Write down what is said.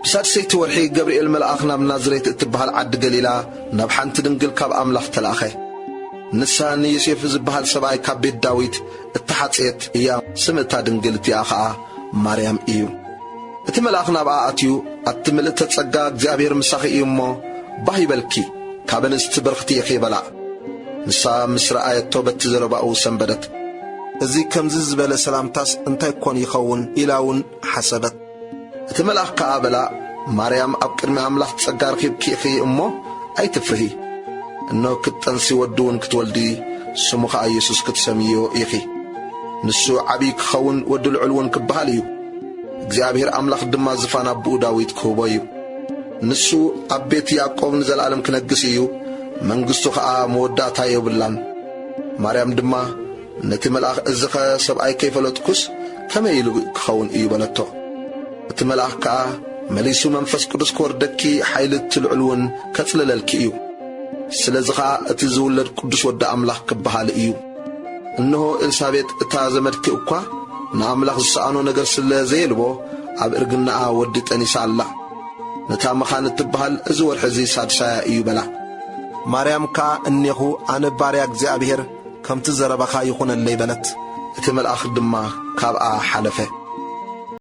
ብሳድሰይቲ ወርሒ ገብርኤል መልኣኽ ናብ ናዝሬት እትበሃል ዓዲ ገሊላ ናብ ሓንቲ ድንግል ካብ ኣምላኽ ተላእኸ። ንሳ ንዮሴፍ ዝበሃል ሰብኣይ ካብ ቤት ዳዊት እተሓጽየት እያ። ስም እታ ድንግል እቲኣ ኸኣ ማርያም እዩ። እቲ መልኣኽ ናብኣ ኣትዩ፣ "ኣቲ ምልእተ ጸጋ፣ እግዚኣብሔር ምሳኺ እዩ እሞ፣ ባህ ይበልኪ፣ ካብ ኣንስቲ ብርኽቲ ኢኺ" በላ። ንሳ ምስ ረኣየቶ በቲ ዘረባኡ ሰንበደት። "እዚ ከምዚ ዝበለ ሰላምታስ እንታይ ኮን ይኸውን?" ኢላ እውን ሓሰበት። እቲ መልኣኽ ከኣ በላ፣ "ማርያም፣ ኣብ ቅድሚ ኣምላኽ ጸጋ ረኺብኪ ኢኺ እሞ ኣይትፍርሂ። እነሆ ክትጠንሲ ወዲ እውን ክትወልዲ፣ ስሙ ኸኣ የሱስ ክትሰምይዮ ኢኺ። ንሱ ዓብዪ ክኸውን፣ ወዲ ልዑል እውን ክበሃል እዩ። እግዚኣብሔር ኣምላኽ ድማ ዝፋን ኣቦኡ ዳዊት ክህቦ እዩ። ንሱ ኣብ ቤት ያዕቆብ ንዘለኣለም ክነግስ እዩ፣ መንግስቱ ኸኣ መወዳእታ የብላን።" ማርያም ድማ ነቲ መልኣኽ፣ "እዚኸ ሰብኣይ ከይፈለጥኩስ ከመይ ኢሉ ክኸውን እዩ?" በለቶ። እቲ መልኣኽ ከኣ መሊሱ፣ "መንፈስ ቅዱስ ክወርደኪ፣ ሓይሊ እቲ ልዑል እውን ከጽልለልኪ እዩ። ስለዚ ኸኣ እቲ ዝውለድ ቅዱስ ወዲ ኣምላኽ ክበሃል እዩ። እንሆ ኤልሳቤጥ እታ ዘመድኪ እኳ ንኣምላኽ ዝሰኣኖ ነገር ስለ ዘየልቦ ኣብ እርግናኣ ወዲ ጠኒሳ ኣላ። ነታ መኻን እትበሃል እዚ ወርሒ እዚ ሳድሳያ እዩ" በላ። ማርያም ከኣ፣ "እኔኹ ኣነ ባርያ እግዚኣብሔር፣ ከምቲ ዘረባኻ ይኹነለይ" በለት። እቲ መልኣኽ ድማ ካብኣ ሓለፈ።